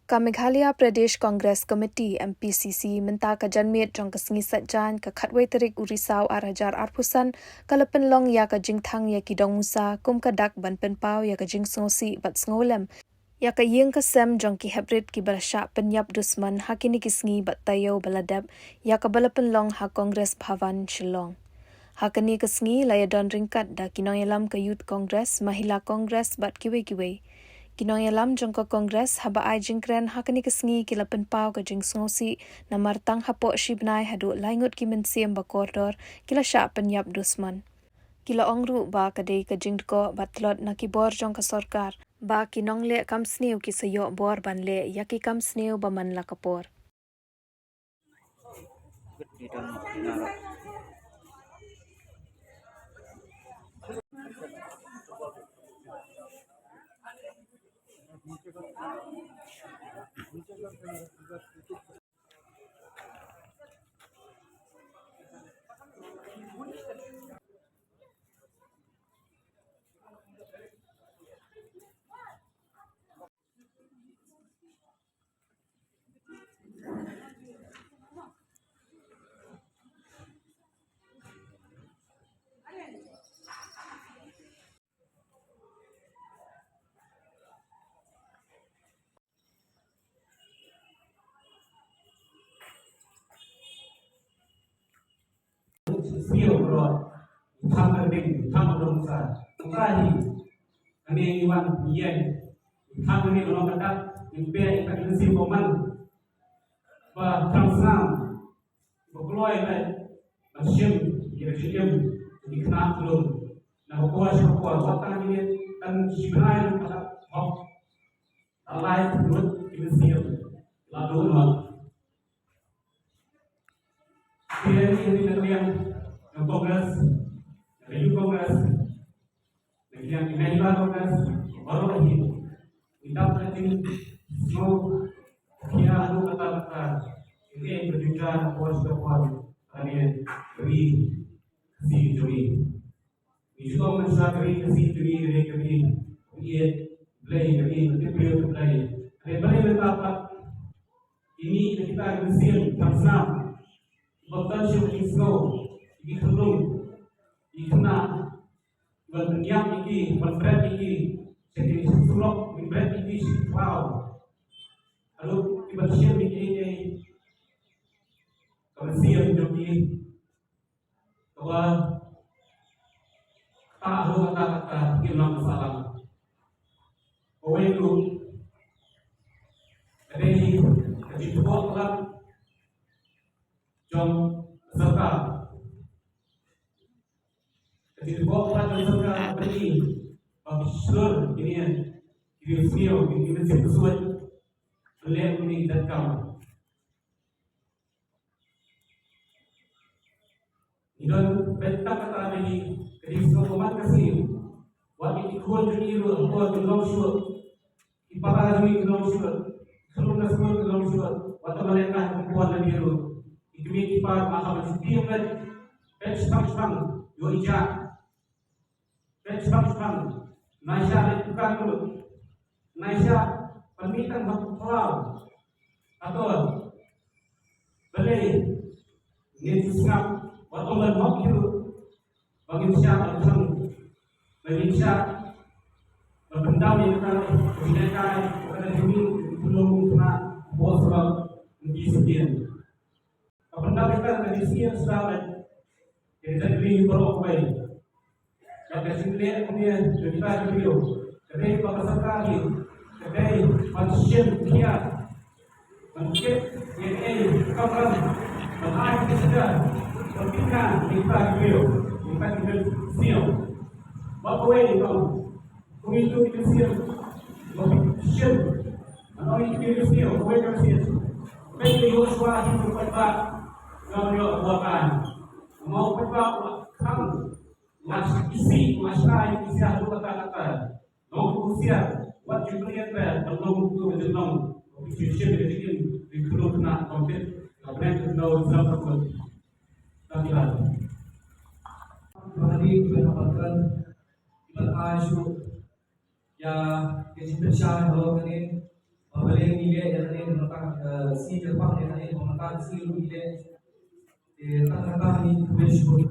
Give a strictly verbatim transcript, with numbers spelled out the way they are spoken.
Ka Meghalaya Pradesh Congress Committee, M P C C, mynta ka janmiet jong ka sngi Saitjaiñ, ka khatwei tarik u Risaw ar hajar arphew san, ka la pynlong ïa ka jingthang ïa ki dong musa kum ka dak ban pynpaw ïa ka jingsngewsih bad sngewlem ïa ka ïing ka sem jong ki heprit kiba la shah pynïap dusmon ha kine ki sngi bad taïew ba la dep, ïa kaba la pynlong ha Congress Bhavan, Shillong. Ha kane ka sngi la ïadon ryngkat da ki nongïalam ka Youth Congress, Mahila Congress bad kiwei kiwei. Ki nongïalam jong ka Congress haba ai jingkren ha kane ka sngi ki la pynpaw ka jingsngewsih namar tang hapoh shi bnai haduh lai ngut ki mynsiem ba kordor ki la shah pynïap dusmon. Ki la ong ruh ba ka dei ka jingdkoh bad tlot na ki bor jong ka sorkar ba ki nongleh kam sniew ki sa ïoh bor ban leh ïa ki kam sniew ba man la ka por. Siew bro, thang ring, thang rong sa, thang hi, kane iwan yen, thang ring long kadak, impe ikan siew koman, ba thang sang, ba kloi na, ba shim, ira shim, di kena tulung, na ba koi shim koi, ba tang ini, kan shim hai, ba hok, alai, lut, ikan siew, lalu, no. Kine ki hynriew na ka liang ka Congress, na ka Youth Congress, na ka liang ka Mahila Congress, baroh hi ngi dap ka jingsngew khia haduh katta katta, ngi ka jynjar ka por sha ka por ha kane ka ri Khasi jong ngi. Ngi shu ong mynshuwa ka ri Khasi jong ngi ka dei ka ri, ka ri Blei, ka ri ka tip briew tip Blei. Ka dei balei mynta pat ine na kita ki mynsiem tang snam, ba don shuh ki sngew, ki khyllung, ki khynnah, ban pynïap ïa ki, ban bret ïa ki sha ki surok, ban bret ïa ki sha ki khlaw. Haduh ki ban shim ïa ki, ïa ki, ka mynsiem jong ki. Kaba kata ruh kata kata ki nong salam. Kawei ruh ka dei ka jingtbok palat jong ka sorkar. Ka jingtbok palat jong ka sorkar ka dei ba ki shlur kine ki riewsniew, kine ki mynsiem ksuid ban leh kine ki jait kam. Ngi don beit tang kata ba ngi, ka dei sngewbha man ka sngi. Wat ngi ki khun jong ngi ruh hapoh ki long shuh, ki para jong ngi ki long shuh, ki khun ka skul ki long shuh. Wat tang ba leh ka hapoh na ngi ruh, ki kmie ki kpa ma ka ba shu tieng beit, beit shipang shipang ïoh ïa ka. Beit shipang shipang, nai shah leit dukan lut, nai shah pynmih tang hok khlaw. Hato balei ngin sngap wat ong ban hok hi ruh, ba ngin shah ban thang, ba ngin shah ban pyndam ïa kata ka jingïakai, kata ka jingmih pynlong khnang bor surok ngi sdien. Ka pyndap ïa ka, ka dei sien sdang eh. Ka dei jingkylli baroh kawei. Ka dei jingkylli kumne jong kita ki briew. Ka dei ba ka sorkar hi ka dei ban shim khia, ban kit ïa kaei ka kam, ban ai ka sida, ban kit ka ïa kita ki briew, ïa kita ki briew sniew. Ba kawei ïa ka Kum itu ki mynsiem ba shim. Ano itu ki mynsiem, kawei ka mynsiem. Peit ïa u Joshua hi u paidbah. Ngam ïoh buh kan. Ngam u paidbah u la khang. U la isi, u la shai, isi haduh katta katta. Ngam u siar. Wat ju pynïap ba long tu ka jinglong. Ki shim ki jikin. Ki khunlung khynnah kompit. Ka bneng ka tnau jam ka kut. Ka bilan. Ba hadi ki ba hapar kan. Ki ba ai shuh. Ïa ka jingpynshai halor kane. Ba balei ngi leh ïa kane, mynta ka sngi kyrpang ïa kane, ba mynta ka sngi ruh ngi leh. Te tang kata ngi khublei shibun.